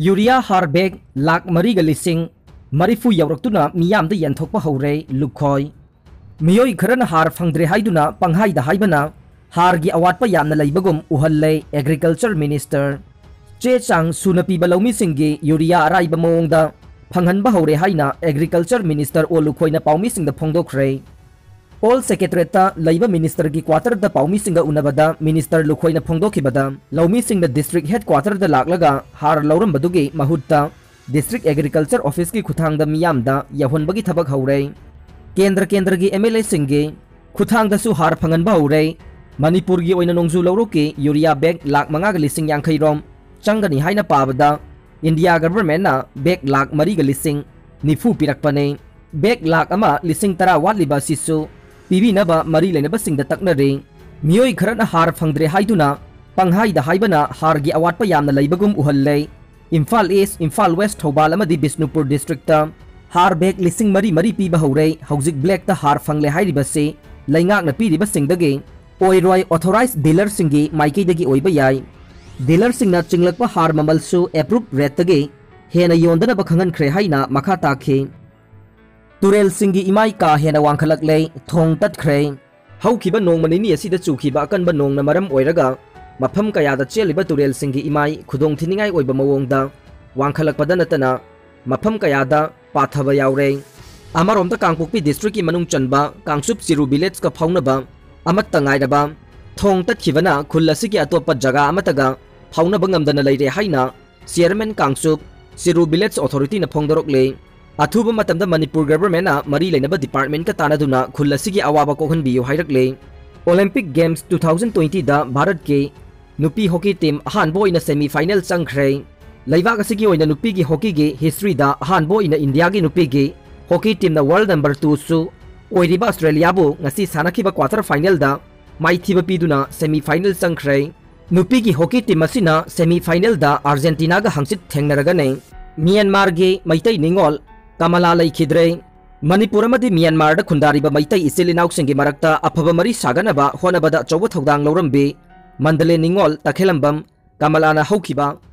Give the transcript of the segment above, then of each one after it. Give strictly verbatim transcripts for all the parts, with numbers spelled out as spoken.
Urea ꯍꯥꯔ bag lakh ꯃꯔꯤꯒ ꯂꯤꯁꯤꯡ ꯃꯔꯤꯐꯨ ꯌꯧꯔꯛꯇꯨꯅ ꯃꯤꯌꯥꯝꯗ ꯌꯦꯟꯊꯣꯛꯄ ꯍꯧꯔꯦ ꯂꯨꯈꯣꯏ꯫ ꯃꯤꯑꯣꯏ ꯈꯔꯅ ꯍꯥꯔ ꯐꯪꯗ꯭ꯔꯦ ꯍꯥꯏꯗꯨꯅ ꯄꯪꯍꯥꯏꯗ ꯍꯥꯏꯕꯅ ꯍꯥꯔꯒꯤ ꯑꯋꯥꯠꯄ ꯌꯥꯝꯅ ꯂꯩꯕꯒꯨꯝ ꯎꯍꯜꯂꯦ ꯑꯦꯒ꯭ꯔꯤꯀꯜꯆꯔ ꯃꯤꯅꯤꯁꯇꯔ꯫ ꯆꯦ ꯆꯥꯡ ꯁꯨꯅ ꯄꯤꯕ ꯂꯧꯃꯤꯁꯤꯡꯒꯤ ꯌꯨꯔꯤꯌꯥ ꯑꯔꯥꯏꯕ ꯃꯑꯣꯡꯗ ꯐꯪꯍꯟꯕ ꯍꯧꯔꯦ ꯍꯥꯏꯅ ꯑꯦꯒ꯭ꯔꯤꯀꯜꯆꯔ ꯃꯤꯅꯤꯁꯇꯔ ꯑꯣ ꯂꯨꯈꯣꯏꯅ ꯄꯥꯎꯃꯤꯁꯤꯡꯗ ꯐꯣꯡꯗꯣꯛꯈ꯭ꯔꯦ꯫ ꯑꯣꯜ ꯁꯦꯀ꯭ꯔꯦꯇꯔꯤꯌꯦꯠꯇ ꯂꯩꯕ ꯃꯤꯅꯤꯁꯇꯔꯒꯤ ꯀ꯭ꯋꯥꯇꯔꯗ ꯄꯥꯎꯃꯤꯁꯤꯡꯒ ꯎꯅꯕꯗ ꯃꯤꯅꯤꯁꯇꯔ ꯂꯨꯈꯣꯏꯅ ꯐꯣꯡꯗꯣꯛꯈꯤꯕꯗ, ꯂꯧꯃꯤꯁꯤꯡꯅ ꯗꯤꯁꯇ꯭ꯔꯤꯛ ꯍꯦꯗꯀ꯭ꯋꯥꯇꯔꯗ ꯂꯥꯛꯂꯒ ꯍꯥꯔ ꯂꯧꯔꯝꯕꯗꯨꯒꯤ ꯃꯍꯨꯠꯇ ꯗꯤꯁꯇ꯭ꯔꯤꯛ ꯑꯦꯒ꯭ꯔꯤꯀꯜꯆꯔ ꯑꯣꯐꯤꯁꯀꯤ ꯈꯨꯠꯊꯥꯡꯗ ꯃꯤꯌꯥꯝꯗ ꯌꯧꯍꯟꯕꯒꯤ ꯊꯕꯛ ꯍꯧꯔꯦ꯫ ꯀꯦꯟꯗ꯭ꯔ ꯀꯦꯟꯗ꯭ꯔꯒꯤ ꯑꯦꯝ ꯑꯦꯜ ꯑꯦꯁꯤꯡꯒꯤ ꯈꯨꯠꯊꯥꯡꯗꯁꯨ ꯍꯥꯔ ꯐꯪꯍꯟꯕ ꯍꯧꯔꯦ꯫ ꯃꯅꯤꯄꯨꯔꯒꯤ ꯑꯣꯏꯅ ꯅꯣꯡꯖꯨ ꯂꯧꯔꯣꯛꯀꯤ ꯌꯨꯔꯤꯌꯥ ꯕꯦꯒ ꯂꯥꯈ ꯃꯉꯥꯒ ꯂꯤꯁꯤꯡ ꯌꯥꯡꯈꯩ ꯔꯣꯝ ꯆꯪꯒꯅꯤ ꯍꯥꯏꯅ ꯄꯥꯕꯗ, ꯏꯟꯗꯤꯌꯥ ꯒꯚꯔꯟꯃꯦꯟꯠꯅ ꯕꯦꯒ ꯂꯥꯈ ꯃꯔꯤꯒ ꯂꯤꯁꯤꯡ ꯅꯤꯐꯨ ꯄꯤꯔꯛꯄꯅꯤ꯫ ꯕꯦꯒ ꯂꯥꯈ ꯑꯃ ꯂꯤꯁꯤꯡ ꯇꯔꯥ ꯋꯥꯠꯂꯤꯕ ꯑꯁꯤꯁꯨ ꯄꯤꯕꯤꯅꯕ ꯃꯔꯤ ꯂꯩꯅꯕꯁꯤꯡꯗ ꯇꯛꯅꯔꯤ꯫ ꯃꯤꯑꯣꯏ ꯈꯔꯅ ꯍꯥꯔ ꯐꯪꯗ꯭ꯔꯦ ꯍꯥꯏꯗꯨꯅ ꯄꯪꯍꯥꯏꯗ ꯍꯥꯏꯕꯅ ꯍꯥꯔꯒꯤ ꯑꯋꯥꯠꯄ ꯌꯥꯝꯅ ꯂꯩꯕꯒꯨꯝ ꯎꯍꯜꯂꯦ꯫ ꯏꯝꯐꯥꯜ ꯏꯁ꯭ꯠ, ꯏꯝꯐꯥꯜ ꯋꯦꯁ꯭ꯠ, ꯊꯧꯕꯥꯜ ꯑꯃꯗꯤ ꯕꯤꯁꯅꯨꯄꯨꯔ ꯗꯤꯁꯇ꯭ꯔꯤꯛꯇ ꯍꯥꯔ ꯕꯦꯒ ꯂꯤꯁꯤꯡ ꯃꯔꯤ ꯃꯔꯤ ꯄꯤꯕ ꯍꯧꯔꯦ꯫ ꯍꯧꯖꯤꯛ ꯕ꯭ꯂꯦꯛꯇ ꯍꯥꯔ ꯐꯪꯂꯦ ꯍꯥꯏꯔꯤꯕꯁꯤ ꯂꯩꯉꯥꯛꯅ ꯄꯤꯔꯤꯕꯁꯤꯡꯗꯒꯤ ꯑꯣꯏꯔꯣꯏ꯫ ꯑꯣꯊꯣꯔꯥꯏꯖ ꯗꯤꯂꯔꯁꯤꯡꯒꯤ ꯃꯥꯏꯀꯩꯗꯒꯤ ꯑꯣꯏꯕ ꯌꯥꯏ꯫ ꯗꯤꯂꯔꯁꯤꯡꯅ ꯆꯤꯡꯂꯛꯄ ꯍꯥꯔ ꯃꯃꯜꯁꯨ ꯑꯦꯄ꯭ꯔꯨꯞ ꯔꯦꯠꯇꯒꯤ ꯍꯦꯟꯅ ꯌꯣꯟꯗꯅꯕ ꯈꯪꯍꯟꯈ꯭ꯔꯦ ꯍꯥꯏꯅ ꯃꯈꯥ ꯇꯥꯈꯤ꯫ ꯇꯨꯔꯦꯜꯁꯤꯡꯒꯤ ꯏꯃꯥꯏ ꯀꯥ ꯍꯦꯟꯅ ꯋꯥꯡꯈꯠꯂꯛꯂꯦ, ꯊꯣꯡ ꯇꯠꯈ꯭ꯔꯦ꯫ ꯍꯧꯈꯤꯕ ꯅꯣꯡꯃ ꯅꯤꯅꯤ ꯑꯁꯤꯗ ꯆꯨꯈꯤꯕ ꯑꯀꯟꯕ ꯅꯣꯡꯅ ꯃꯔꯝ ꯑꯣꯏꯔꯒ ꯃꯐꯝ ꯀꯌꯥꯗ ꯆꯦꯜꯂꯤꯕ ꯇꯨꯔꯦꯜꯁꯤꯡꯒꯤ ꯏꯃꯥꯏ ꯈꯨꯗꯣꯡꯊꯤꯅꯤꯡꯉꯥꯏ ꯑꯣꯏꯕ ꯃꯑꯣꯡꯗ ꯋꯥꯡꯈꯠꯂꯛꯄꯗ ꯅꯠꯇꯅ ꯃꯐꯝ ꯀꯌꯥꯗ ꯄꯥꯊꯕ ꯌꯥꯎꯔꯦ꯫ ꯑꯃꯔꯣꯝꯗ ꯀꯥꯡꯄꯣꯛꯄꯤ ꯗꯤꯁꯇ꯭ꯔꯤꯛꯀꯤ ꯃꯅꯨꯡ ꯆꯟꯕ ꯀꯥꯡꯆꯨꯞ ꯆꯤꯔꯨ ꯚꯤꯂꯦꯖꯀ ꯐꯥꯎꯅꯕ ꯑꯃꯠꯇ ꯉꯥꯏꯔꯕ ꯊꯣꯡ ꯇꯠꯈꯤꯕꯅ ꯈꯨꯜ ꯑꯁꯤꯒꯤ ꯑꯇꯣꯞꯄ ꯖꯒꯥ ꯑꯃꯠꯇꯒ ꯐꯥꯎꯅꯕ ꯉꯝꯗꯅ ꯂꯩꯔꯦ ꯍꯥꯏꯅ ꯆꯤꯌꯔꯃꯦꯟ ꯀꯥꯡꯆꯨꯞ ꯆꯤꯔꯨ ꯚꯤꯂꯦꯖ ꯑꯣꯊꯣꯔꯤꯇꯤꯅ ꯐꯣꯡꯗꯣꯔꯛꯂꯤ꯫ ꯑꯊꯨꯕ ꯃꯇꯝꯗ ꯃꯅꯤꯄꯨꯔ ꯒꯚꯔꯟꯃꯦꯟꯠꯅ ꯃꯔꯤ ꯂꯩꯅꯕ ꯗꯤꯄꯥꯔꯠꯃꯦꯟꯠꯀ ꯇꯥꯟꯅꯗꯨꯅ ꯈꯨꯜ ꯑꯁꯤꯒꯤ ꯑꯋꯥꯕ ꯀꯣꯛꯍꯟꯕꯤꯌꯨ ꯍꯥꯏꯔꯛꯂꯤ꯫ ꯑꯣꯂꯤꯝꯄꯤꯛ ꯒꯦꯝꯁ ꯇꯨ ꯊꯥꯎꯖꯟ ꯇ꯭ꯋꯦꯟꯇꯤꯗ ꯚꯥꯔꯠꯀꯤ ꯅꯨꯄꯤ ꯍꯣꯀꯤ ꯇꯤꯝ ꯑꯍꯥꯟꯕ ꯑꯣꯏꯅ ꯁꯦꯃꯤ ꯐꯥꯏꯅꯦꯜ ꯆꯪꯈ꯭ꯔꯦ꯫ ꯂꯩꯕꯥꯛ ꯑꯁꯤꯒꯤ ꯑꯣꯏꯅ ꯅꯨꯄꯤꯒꯤ ꯍꯣꯀꯤꯒꯤ ꯍꯤꯁꯇ꯭ꯔꯤꯗ ꯑꯍꯥꯟꯕ ꯑꯣꯏꯅ ꯏꯟꯗꯤꯌꯥꯒꯤ ꯅꯨꯄꯤꯒꯤ ꯍꯣꯀꯤ ꯇꯤꯝꯅ ꯋꯥꯔꯜ ꯅꯝꯕꯔ ꯇꯨꯁꯨ ꯑꯣꯏꯔꯤꯕ ꯑꯁꯇ꯭ꯔꯦꯂꯤꯌꯥꯕꯨ ꯉꯁꯤ ꯁꯥꯟꯅꯈꯤꯕ ꯀ꯭ꯋꯥꯇꯔ ꯐꯥꯏꯅꯦꯜꯗ ꯃꯥꯏꯊꯤꯕ ꯄꯤꯗꯨꯅ ꯁꯦꯃꯤ ꯐꯥꯏꯅꯦꯜ ꯆꯪꯈ꯭ꯔꯦ꯫ ꯅꯨꯄꯤꯒꯤ ꯍꯣꯀꯤ ꯇꯤꯝ ꯑꯁꯤꯅ ꯁꯦꯃꯤ ꯐꯥꯏꯅꯦꯜꯗ ꯑꯥꯔꯖꯦꯟꯇꯤꯅꯥꯒ ꯍꯪꯆꯤꯠ ꯊꯦꯡꯅꯔꯒꯅꯤ꯫ ꯃ꯭ꯌꯥꯟꯃꯥꯔꯒꯤ ꯃꯩꯇꯩ ꯅꯤꯉꯣꯜ ꯀꯃꯂꯥ ꯂꯩꯈꯤꯗ꯭ꯔꯦ꯫ ꯃꯅꯤꯄꯨꯔ ꯑꯃꯗꯤ ꯃ꯭ꯌꯥꯟꯃꯥꯔꯗ ꯈꯨꯟꯗꯥꯔꯤꯕ ꯃꯩꯇꯩ ꯏꯆꯤꯜ ꯏꯅꯥꯎꯁꯤꯡꯒꯤ ꯃꯔꯛꯇ ꯑꯐꯕ ꯃꯔꯤ ꯁꯥꯒꯠꯅꯕ ꯍꯣꯠꯅꯕꯗ ꯑꯆꯧꯕ ꯊꯧꯗꯥꯡ ꯂꯧꯔꯝꯕꯤ ꯃꯟꯗꯂꯦ ꯅꯤꯉꯣꯜ ꯇꯈꯦꯂꯝꯕꯝ ꯀꯃꯂꯥꯅ ꯍꯧꯈꯤꯕ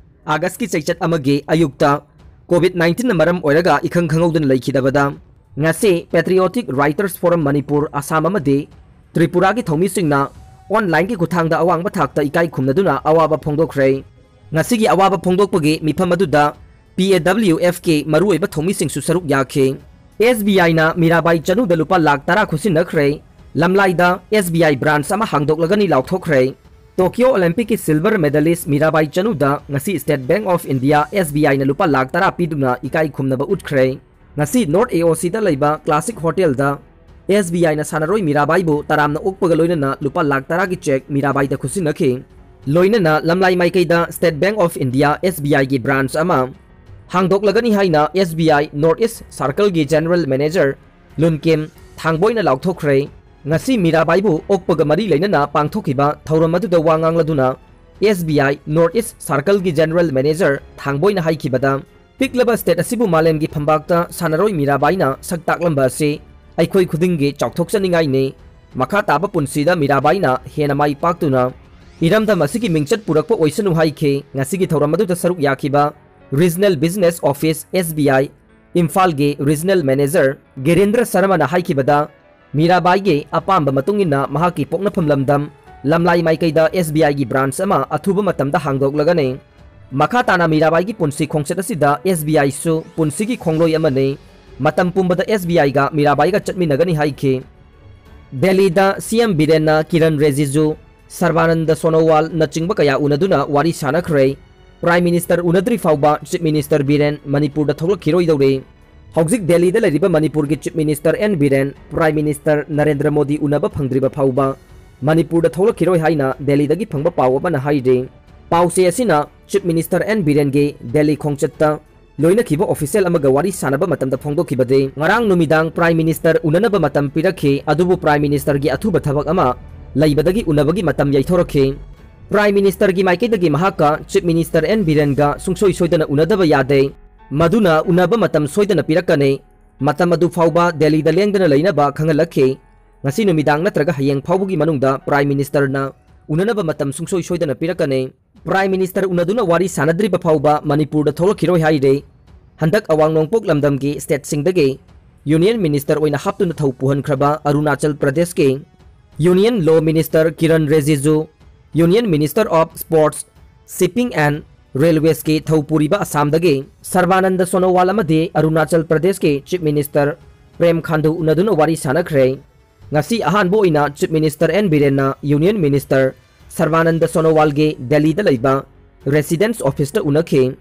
ꯑꯥꯒꯁꯀꯤ ꯆꯩꯆꯠ ꯑꯃꯒꯤ ꯑꯌꯨꯛꯇ COVID nineteen ꯅ ꯃꯔꯝ ꯑꯣꯏꯔꯒ ꯏꯈꯪ ꯈꯪꯍꯧꯗꯅ ꯂꯩꯈꯤꯗꯕꯗ, ꯉꯁꯤ Patriotic Writers Forum Manipur, Assam ꯑꯃꯗꯤ ꯇ꯭ꯔꯤꯄꯨꯔꯥꯒꯤ ꯊꯧꯃꯤꯁꯤꯡꯅ online ꯒꯤ ꯈꯨꯠꯊꯥꯡꯗ ꯑꯋꯥꯡꯕ ꯊꯥꯛꯇ ꯏꯀꯥꯏ ꯈꯨꯝꯅꯗꯨꯅ ꯑꯋꯥꯕ ꯐꯣꯡꯗꯣꯛꯈ꯭ꯔꯦ꯫ ꯉꯁꯤꯒꯤ ꯑꯋꯥꯕ ꯐꯣꯡꯗꯣꯛꯄꯒꯤ ꯃꯤꯐꯝ ꯑꯗꯨꯗ P A W F ꯀꯤ ꯃꯔꯨꯑꯣꯏꯕ ꯊꯧꯃꯤꯁꯤꯡꯁꯨ ꯁꯔꯨꯛ ꯌꯥꯈꯤ꯫ S B I ꯅ ꯃꯤꯔꯥꯕꯥꯏ ꯆꯅꯨꯗ ꯂꯨꯄꯥ ꯂꯥꯈ ꯇꯔꯥ ꯈꯨꯠꯁꯤꯟꯅꯈ꯭ꯔꯦ꯫ ꯂꯝꯂꯥꯏꯗ S B I branch ꯑꯃ ꯍꯥꯡꯗꯣꯛꯂꯒꯅꯤ ꯂꯥꯎꯊꯣꯛꯈ꯭ꯔꯦ꯫ Tokyo Olympic ꯀꯤ silver medalist ꯃꯤꯔꯥꯕꯥꯏ ꯆꯅꯨꯗ ꯉꯁꯤ State Bank of India, S B I ꯅ ꯂꯨꯄꯥ ꯂꯥꯈ ꯇꯔꯥ ꯄꯤꯗꯨꯅ ꯏꯀꯥꯏ ꯈꯨꯝꯅꯕ ꯎꯠꯈ꯭ꯔꯦ꯫ ꯉꯁꯤ North A O C ꯗ ꯂꯩꯕ Classic Hotel the S B I ꯅ ꯁꯥꯟꯅꯔꯣꯏ ꯃꯤꯔꯥꯕꯥꯏꯕꯨ ꯇꯔꯥꯝꯅ ꯑꯣꯛꯄꯒ ꯂꯣꯏꯅꯅ ꯂꯨꯄꯥ ꯂꯥꯈ ꯇꯔꯥꯒꯤ cheque ꯃꯤꯔꯥꯕꯥꯏꯗ ꯈꯨꯠꯁꯤꯟꯅꯈꯤ꯫ ꯂꯣꯏꯅꯅ ꯂꯝꯂꯥꯏ ꯃꯥꯏꯀꯩꯗ State Bank of India, S B I ꯒꯤ branch ꯑꯃ ꯍꯥꯡꯗꯣꯛꯂꯒꯅꯤ ꯍꯥꯏꯅ S B I North East Circle ꯒꯤ General Manager ꯂꯨꯟꯀꯦꯝ ꯊꯥꯡꯕꯣꯏꯅ ꯂꯥꯎꯊꯣꯛꯈ꯭ꯔꯦ꯫ ꯉꯁꯤ ꯃꯤꯔꯥꯕꯥꯏꯕꯨ ꯑꯣꯛꯄꯒ ꯃꯔꯤ ꯂꯩꯅꯅ ꯄꯥꯡꯊꯣꯛꯈꯤꯕ ꯊꯧꯔꯝ ꯑꯗꯨꯗ ꯋꯥ ꯉꯥꯡꯂꯗꯨꯅ S B I North East Circle ꯒꯤ General Manager ꯊꯥꯡꯕꯣꯏꯅ ꯍꯥꯏꯈꯤꯕꯗ, ꯄꯤꯛꯂꯕ state ꯑꯁꯤꯕꯨ ꯃꯥꯂꯦꯝꯒꯤ ꯐꯝꯕꯥꯛꯇ ꯁꯥꯟꯅꯔꯣꯏ ꯃꯤꯔꯥꯕꯥꯏꯅ ꯁꯛ ꯇꯥꯛꯂꯝꯕ ꯑꯁꯤ ꯑꯩꯈꯣꯏ ꯈꯨꯗꯤꯡꯒꯤ ꯆꯥꯎꯊꯣꯛꯆꯅꯤꯡꯉꯥꯏꯅꯤ꯫ ꯃꯈꯥ ꯇꯥꯕ ꯄꯨꯟꯁꯤꯗ ꯃꯤꯔꯥꯕꯥꯏꯅ ꯍꯦꯟꯅ ꯃꯥꯏ ꯄꯥꯛꯇꯨꯅ ꯏꯔꯝꯗꯝ ꯑꯁꯤꯒꯤ ꯃꯤꯡꯆꯠ ꯄꯨꯔꯛꯄ ꯑꯣꯏꯁꯅꯨ ꯍꯥꯏꯈꯤ꯫ ꯉꯁꯤꯒꯤ ꯊꯧꯔꯝ ꯑꯗꯨꯗ ꯁꯔꯨꯛ ꯌꯥꯈꯤꯕ Regional Business Office, S B I, ꯏꯝꯐꯥꯜꯒꯤ Regional Manager ꯒꯤꯔꯦꯟꯗ꯭ꯔ ꯁꯔꯃꯅ ꯍꯥꯏꯈꯤꯕꯗ, ꯃꯤꯔꯥꯕꯥꯏꯒꯤ ꯑꯄꯥꯝꯕ ꯃꯇꯨꯡ ꯏꯟꯅ ꯃꯍꯥꯛꯀꯤ ꯄꯣꯛꯅꯐꯝ ꯂꯝꯗꯝ ꯂꯝꯂꯥꯏ ꯃꯥꯏꯀꯩꯗ S B I ꯒꯤ branch ꯑꯃ ꯑꯊꯨꯕ ꯃꯇꯝꯗ ꯍꯥꯡꯗꯣꯛꯂꯒꯅꯤ꯫ ꯃꯈꯥ ꯇꯥꯅ ꯃꯤꯔꯥꯕꯥꯏꯒꯤ ꯄꯨꯟꯁꯤ ꯈꯣꯡꯆꯠ ꯑꯁꯤꯗ S B I ꯁꯨ ꯄꯨꯟꯁꯤꯒꯤ ꯈꯣꯡꯂꯣꯏ ꯑꯃꯅꯤ꯫ ꯃꯇꯝ ꯄꯨꯝꯕꯗ S B I ꯒ ꯃꯤꯔꯥꯕꯥꯏꯒ ꯆꯠꯃꯤꯟꯅꯒꯅꯤ ꯍꯥꯏꯈꯤ꯫ ꯗꯦꯜꯂꯤꯗ C M ꯕꯤꯔꯦꯟꯅ ꯀꯤꯔꯟ ꯔꯤꯖꯤꯖꯨ, ꯁꯔꯕꯥꯅꯟꯗ ꯁꯣꯅꯣꯋꯥꯜꯅꯆꯤꯡꯕ ꯀꯌꯥ ꯎꯅꯗꯨꯅ ꯋꯥꯔꯤ ꯁꯥꯅꯈ꯭ꯔꯦ꯫ Prime Minister ꯎꯅꯗ꯭ꯔꯤ ꯐꯥꯎꯕ Chief Minister ꯕꯤꯔꯦꯟ ꯃꯅꯤꯄꯨꯔꯗ ꯊꯣꯛꯂꯛꯈꯤꯔꯣꯏꯗꯧꯔꯤ꯫ ꯍꯧꯖꯤꯛ ꯗꯦꯜꯂꯤꯗ ꯂꯩꯔꯤꯕ ꯃꯅꯤꯄꯨꯔꯒꯤ Chief Minister N Biren Prime Minister Narendra Modi ꯎꯅꯕ ꯐꯪꯗ꯭ꯔꯤꯕ ꯐꯥꯎꯕ ꯃꯅꯤꯄꯨꯔꯗ ꯊꯣꯛꯂꯛꯈꯤꯔꯣꯏ ꯍꯥꯏꯅ ꯗꯦꯜꯂꯤꯗꯒꯤ ꯐꯪꯕ ꯄꯥꯎ ꯑꯃꯅ ꯍꯥꯏꯔꯤ꯫ ꯄꯥꯎꯆꯦ ꯑꯁꯤꯅ Chief Minister N ꯕꯤꯔꯦꯟꯒꯤ Delhi ꯈꯣꯡꯆꯠꯇ ꯂꯣꯏꯅꯈꯤꯕ official ꯑꯃꯒ ꯋꯥꯔꯤ ꯁꯥꯅꯕ ꯃꯇꯝꯗ ꯐꯣꯡꯗꯣꯛꯈꯤꯕꯗꯤ, ꯉꯔꯥꯡ ꯅꯨꯃꯤꯗꯥꯡ Prime Minister ꯎꯅꯅꯕ ꯃꯇꯝ ꯄꯤꯔꯛꯈꯤ, ꯑꯗꯨꯕꯨ Prime Minister ꯒꯤ ꯑꯊꯨꯕ ꯊꯕꯛ ꯑꯃ ꯂꯩꯕꯗꯒꯤ ꯎꯅꯕꯒꯤ ꯃꯇꯝ ꯌꯩꯊꯣꯔꯛꯈꯤ꯫ Prime Minister ꯒꯤ ꯃꯥꯏꯀꯩꯗꯒꯤ ꯃꯍꯥꯛꯀ Chief Minister N ꯕꯤꯔꯦꯟꯒ ꯁꯨꯡꯁꯣꯏ ꯁꯣꯏꯗꯅ ꯎꯅꯗꯕ ꯌꯥꯗꯦ꯫ ꯃꯗꯨꯅ ꯎꯅꯕ ꯃꯇꯝ ꯁꯣꯏꯗꯅ ꯄꯤꯔꯛꯀꯅꯤ꯫ ꯃꯇꯝ ꯑꯗꯨ ꯐꯥꯎꯕ ꯗꯦꯜꯂꯤꯗ ꯂꯦꯡꯗꯅ ꯂꯩꯅꯕ ꯈꯪꯍꯜꯂꯛꯈꯤ꯫ ꯉꯁꯤ ꯅꯨꯃꯤꯗꯥꯡ ꯅꯠꯇ꯭ꯔꯒ ꯍꯌꯦꯡ ꯐꯥꯎꯕꯒꯤ ꯃꯅꯨꯡꯗ Prime Minister ꯅ ꯎꯅꯅꯕ ꯃꯇꯝ ꯁꯨꯡꯁꯣꯏ ꯁꯣꯏꯗꯅ ꯄꯤꯔꯛꯀꯅꯤ꯫ Prime Minister ꯎꯅꯗꯨꯅ ꯋꯥꯔꯤ ꯁꯥꯟꯅꯗ꯭ꯔꯤꯕ ꯐꯥꯎꯕ ꯃꯅꯤꯄꯨꯔꯗ ꯊꯣꯛꯂꯛꯈꯤꯔꯣꯏ ꯍꯥꯏꯔꯦ꯫ ꯍꯟꯗꯛ ꯑꯋꯥꯡ ꯅꯣꯡꯄꯣꯛ ꯂꯝꯗꯝꯒꯤ stateꯁꯤꯡꯗꯒꯤ Union Minister ꯑꯣꯏꯅ ꯍꯥꯞꯇꯨꯅ ꯊꯧ ꯄꯨꯍꯟꯈ꯭ꯔꯕ ꯑꯔꯨꯅꯥꯆꯜ ꯄ꯭ꯔꯗꯦꯁꯀꯤ Union Law Minister Kiran ꯔꯤꯖꯤꯖꯨ, Union Minister of Sports, Shipping and Railwaysꯀꯤ ꯊꯧ ꯄꯨꯔꯤꯕ ꯑꯁꯥꯝꯗꯒꯤ ꯁꯔꯕꯥꯅꯟꯗ ꯁꯣꯅꯣꯋꯥꯜ ꯑꯃꯗꯤ ꯑꯔꯨꯅꯥꯆꯜ ꯄ꯭ꯔꯗꯦꯁꯀꯤ Chief Minister ꯄ꯭ꯔꯦꯝ ꯈꯥꯟꯗꯨ ꯎꯅꯗꯨꯅ ꯋꯥꯔꯤ ꯁꯥꯟꯅꯈ꯭ꯔꯦ꯫ ꯉꯁꯤ ꯑꯍꯥꯟꯕ ꯑꯣꯏꯅ Chief Minister ꯑꯦꯟ ꯕꯤꯔꯦꯟꯅ Union Minister ꯁꯔꯕꯥꯅꯟꯗ ꯁꯣꯅꯣꯋꯥꯜꯒꯤ ꯗꯦꯜꯂꯤꯗ ꯂꯩꯕ residence officeꯇ ꯎꯅꯈꯤ꯫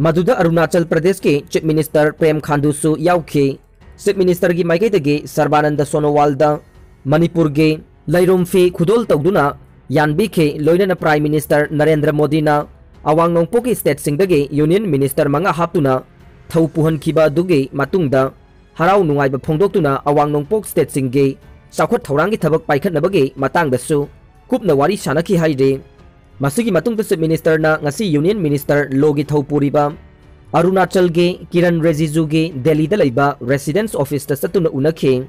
ꯃꯗꯨꯗ ꯑꯔꯨꯅꯥꯆꯜ ꯄ꯭ꯔꯗꯦꯁꯀꯤ Chief Minister ꯄ꯭ꯔꯦꯝ ꯈꯥꯟꯗꯨꯁꯨ ꯌꯥꯎꯈꯤ꯫ Chief Ministerꯒꯤ ꯃꯥꯏꯀꯩꯗꯒꯤ ꯁꯔꯕꯥꯅꯟꯗ ꯁꯣꯅꯣꯋꯥꯜꯗ ꯃꯅꯤꯄꯨꯔꯒꯤ ꯂꯩꯔꯨꯝ ꯐꯤ ꯈꯨꯗꯣꯜ ꯇꯧꯗꯨꯅ ꯌꯥꯟꯕꯤꯈꯤ꯫ ꯂꯣꯏꯅꯅ Prime Minister ꯅꯔꯦꯟꯗ꯭ꯔ ꯃꯣꯗꯤꯅ ꯑꯋꯥꯡ ꯅꯣꯡꯄꯣꯛꯀꯤ stateꯁꯤꯡꯗꯒꯤ Union Minister ꯃꯉꯥ ꯍꯥꯞꯇꯨꯅ ꯊꯧ ꯄꯨꯍꯟꯈꯤꯕ ꯑꯗꯨꯒꯤ ꯃꯇꯨꯡꯗ ꯍꯔꯥꯎ ꯅꯨꯡꯉꯥꯏꯕ ꯐꯣꯡꯗꯣꯛꯇꯨꯅ ꯑꯋꯥꯡ ꯅꯣꯡꯄꯣꯛ stateꯁꯤꯡꯒꯤ ꯆꯥꯎꯈꯠ ꯊꯧꯔꯥꯡꯒꯤ ꯊꯕꯛ ꯄꯥꯏꯈꯠꯅꯕꯒꯤ ꯃꯇꯥꯡꯗꯁꯨ ꯀꯨꯞꯅ ꯋꯥꯔꯤ ꯁꯥꯟꯅꯈꯤ ꯍꯥꯏꯔꯤ꯫ ꯃꯁꯤꯒꯤ ꯃꯇꯨꯡꯗ Chief Ministerꯅ ꯉꯁꯤ Union Minister Lawꯒꯤ ꯊꯧ ꯄꯨꯔꯤꯕ ꯑꯔꯨꯅꯥꯆꯜꯒꯤ ꯀꯤꯔꯟ ꯔꯤꯖꯤꯖꯨꯒꯤ ꯗꯦꯜꯂꯤꯗ ꯂꯩꯕ residence officeꯇ ꯆꯠꯇꯨꯅ ꯎꯅꯈꯤ꯫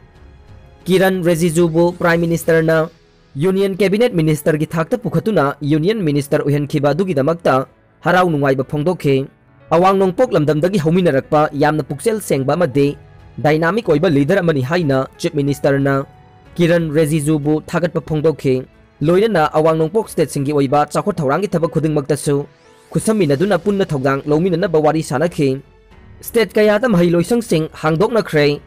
ꯀꯤꯔꯟ ꯔꯤꯖꯤꯖꯨꯕꯨ Prime Ministerꯅ Union Cabinet Ministerꯒꯤ ꯊꯥꯛꯇ ꯄꯨꯈꯠꯇꯨꯅ Union Minister ꯑꯣꯏꯍꯟꯈꯤꯕ ꯑꯗꯨꯒꯤꯗꯃꯛꯇ ꯍꯔꯥꯎ ꯅꯨꯡꯉꯥꯏꯕ ꯐꯣꯡꯗꯣꯛꯈꯤ꯫ ꯑꯋꯥꯡ ꯅꯣꯡꯄꯣꯛ ꯂꯝꯗꯝꯗꯒꯤ ꯍꯧꯃꯤꯟꯅꯔꯛꯄ ꯌꯥꯝꯅ ꯄꯨꯛꯆꯦꯜ ꯁꯦꯡꯕ ꯑꯃꯗꯤ dynamic ꯑꯣꯏꯕ leader ꯑꯃꯅꯤ ꯍꯥꯏꯅ Chief Ministerꯅ ꯀꯤꯔꯟ ꯔꯤꯖꯤꯖꯨꯕꯨ ꯊꯥꯒꯠꯄ ꯐꯣꯡꯗꯣꯛꯈꯤ꯫ ꯂꯣꯏꯅꯅ ꯑꯋꯥꯡ ꯅꯣꯡꯄꯣꯛ stateꯁꯤꯡꯒꯤ ꯑꯣꯏꯕ ꯆꯥꯎꯈꯠ ꯊꯧꯔꯥꯡꯒꯤ ꯊꯕꯛ ꯈꯨꯗꯤꯡꯃꯛꯇꯁꯨ ꯈꯨꯠꯁꯝꯃꯤꯟꯅꯗꯨꯅ ꯄꯨꯟꯅ ꯊꯧꯗꯥꯡ ꯂꯧꯃꯤꯟꯅꯅꯕ ꯋꯥꯔꯤ ꯁꯥꯟꯅꯈꯤ꯫ State ꯀꯌꯥꯗ ꯃꯍꯩꯂꯣꯏꯁꯪꯁꯤꯡ ꯍꯥꯡꯗꯣꯛꯅꯈ꯭ꯔꯦ꯫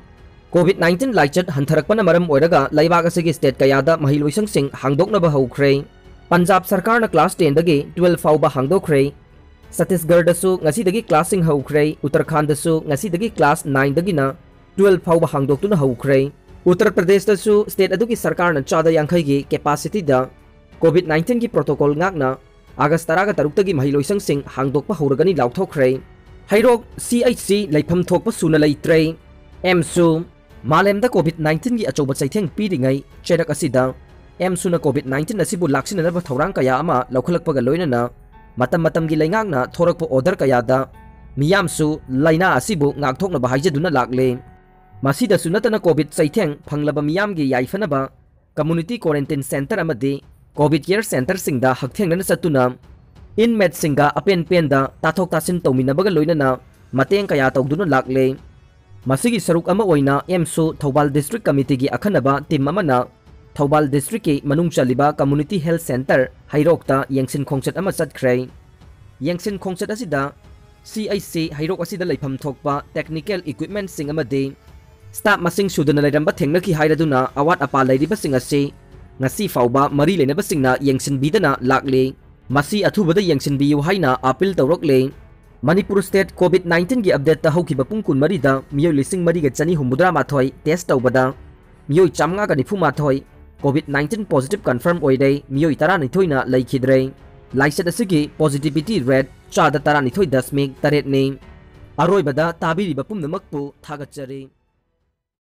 COVID nineteen ꯂꯥꯏꯆꯠ ꯍꯟꯊꯔꯛꯄꯅ ꯃꯔꯝ ꯑꯣꯏꯔꯒ ꯂꯩꯕꯥꯛ ꯑꯁꯤꯒꯤ state ꯀꯌꯥꯗ ꯃꯍꯩꯂꯣꯏꯁꯪꯁꯤꯡ ꯍꯥꯡꯗꯣꯛꯅꯕ ꯍꯧꯈ꯭ꯔꯦ꯫ ꯄꯟꯖꯥꯕ ꯁꯔꯀꯥꯔꯅ class tenꯗꯒꯤ twelve ꯐꯥꯎꯕ ꯍꯥꯡꯗꯣꯛꯈ꯭ꯔꯦ꯫ ꯆꯇꯤꯁꯒꯔꯗꯁꯨ ꯉꯁꯤꯗꯒꯤ classꯁꯤꯡ ꯍꯧꯈ꯭ꯔꯦ꯫ ꯎꯠꯇꯔꯈꯥꯟꯗꯁꯨ ꯉꯁꯤꯗꯒꯤ class nineꯗꯒꯤꯅ twelve ꯐꯥꯎꯕ ꯍꯥꯡꯗꯣꯛꯇꯨꯅ ꯍꯧꯈ꯭ꯔꯦ꯫ ꯎꯠꯇꯔ ꯄ꯭ꯔꯗꯦꯁꯇꯁꯨ state ꯑꯗꯨꯒꯤ ꯁꯔꯀꯥꯔꯅ ꯆꯥꯗ ꯌꯥꯡꯈꯩꯒꯤ capacityꯗ COVID nineteenꯒꯤ protocol ꯉꯥꯛꯅ August ꯇꯔꯥꯒ ꯇꯔꯨꯛꯇꯒꯤ ꯃꯍꯩꯂꯣꯏꯁꯪꯁꯤꯡ ꯍꯥꯡꯗꯣꯛꯄ ꯍꯧꯔꯒꯅꯤ ꯂꯥꯎꯊꯣꯛꯈ꯭ꯔꯦ꯫ ꯍꯩꯔꯣꯛ C H C ꯂꯩꯐꯝ ꯊꯣꯛꯄ ꯁꯨꯅ ꯂꯩꯇ꯭ꯔꯦ꯫ AIIMSꯁꯨ ꯃꯥꯂꯦꯝꯗ COVID nineteenꯒꯤ ꯑꯆꯧꯕ ꯆꯩꯊꯦꯡ ꯄꯤꯔꯤꯉꯩ ꯆꯩꯔꯛ ꯑꯁꯤꯗ AIIMSꯁꯨꯅ COVID nineteen ꯑꯁꯤꯕꯨ ꯂꯥꯛꯁꯤꯟꯅꯅꯕ ꯊꯧꯔꯥꯡ ꯀꯌꯥ ꯑꯃ ꯂꯧꯈꯠꯂꯛꯄꯒ ꯂꯣꯏꯅꯅ ꯃꯇꯝ ꯃꯇꯝꯒꯤ ꯂꯩꯉꯥꯛꯅ ꯊꯣꯔꯛꯄ order ꯀꯌꯥꯗ ꯃꯤꯌꯥꯝꯁꯨ ꯂꯥꯏꯅꯥ ꯑꯁꯤꯕꯨ ꯉꯥꯛꯊꯣꯛꯅꯕ ꯍꯥꯏꯖꯗꯨꯅ ꯂꯥꯛꯂꯦ꯫ ꯃꯁꯤꯗꯁꯨ ꯅꯠꯇꯅ COVID ꯆꯩꯊꯦꯡ ꯐꯪꯂꯕ ꯃꯤꯌꯥꯝꯒꯤ ꯌꯥꯏꯐꯅꯕ community quarantine centre ꯑꯃꯗꯤ COVID care centreꯁꯤꯡꯗ ꯍꯛꯊꯦꯡꯅꯅ ꯆꯠꯇꯨꯅ Inmateꯁꯤꯡꯒ ꯑꯄꯦꯟ ꯄꯦꯟꯗ ꯇꯥꯊꯣꯛ ꯇꯥꯁꯤꯟ ꯇꯧꯃꯤꯟꯅꯕꯒ ꯂꯣꯏꯅꯅ ꯃꯇꯦꯡ ꯀꯌꯥ ꯇꯧꯗꯨꯅ ꯂꯥꯛꯂꯦ꯫ ꯃꯁꯤꯒꯤ ꯁꯔꯨꯛ ꯑꯃ ꯑꯣꯏꯅ ꯑꯦꯝꯁꯨ ꯊꯧꯕꯥꯜ District Committeeꯒꯤ ꯑꯈꯟꯅꯕ team ꯑꯃꯅ ꯊꯧꯕꯥꯜ districtꯀꯤ ꯃꯅꯨꯡ ꯆꯜꯂꯤꯕ Community Health Centre ꯍꯩꯔꯣꯛꯇ ꯌꯦꯡꯁꯤꯟ ꯈꯣꯡꯆꯠ ꯑꯃ ꯆꯠꯈ꯭ꯔꯦ꯫ ꯌꯦꯡꯁꯤꯟ ꯈꯣꯡꯆꯠ ꯑꯁꯤꯗ C H C ꯍꯩꯔꯣꯛ ꯑꯁꯤꯗ ꯂꯩꯐꯝ ꯊꯣꯛꯄ technical equipmentꯁꯤꯡ ꯑꯃꯗꯤ staff ꯃꯁꯤꯡ ꯁꯨꯗꯅ ꯂꯩꯔꯝꯕ ꯊꯦꯡꯅꯈꯤ ꯍꯥꯏꯔꯗꯨꯅ ꯑꯋꯥꯠ ꯑꯄꯥ ꯂꯩꯔꯤꯕꯁꯤꯡ ꯑꯁꯤ ꯉꯁꯤ ꯐꯥꯎꯕ ꯃꯔꯤ ꯂꯩꯅꯕꯁꯤꯡꯅ ꯌꯦꯡꯁꯤꯟꯕꯤꯗꯅ ꯂꯥꯛꯂꯤ꯫ ꯃꯁꯤ ꯑꯊꯨꯕꯗ ꯌꯦꯡꯁꯤꯟꯕꯤꯌꯨ ꯍꯥꯏꯅ appeal ꯇꯧꯔꯛꯂꯤ꯫ ꯃꯅꯤꯄꯨꯔ state COVID nineteenꯒꯤ updateꯇ ꯍꯧꯈꯤꯕ ꯄꯨꯡ ꯀꯨꯟꯃꯔꯤꯗ ꯃꯤꯑꯣꯏ ꯂꯤꯁꯤꯡ ꯃꯔꯤꯒ ꯆꯅꯤ ꯍꯨꯝꯐꯨꯇꯔꯥ ꯃꯥꯊꯣꯏ test ꯇꯧꯕꯗ ꯃꯤꯑꯣꯏ ꯆꯥꯃꯉꯥꯒ ꯅꯤꯐꯨ ꯃꯥꯊꯣꯏ COVID nineteen positive confirm ꯑꯣꯏꯔꯦ, ꯃꯤꯑꯣꯏ ꯇꯔꯥꯅꯤꯊꯣꯏꯅ ꯂꯩꯈꯤꯗ꯭ꯔꯦ꯫ ꯂꯥꯏꯆꯠ ꯑꯁꯤꯒꯤ positivity rate ꯆꯥꯗ ꯇꯔꯥꯅꯤꯊꯣꯏ ꯗꯁꯃꯤꯛ ꯇꯔꯦꯠꯅꯤ꯫ ꯑꯔꯣꯏꯕꯗ ꯇꯥꯕꯤꯔꯤꯕ ꯄꯨꯝꯅꯃꯛꯄꯨ ꯊꯥꯒꯠꯆꯔꯤ꯫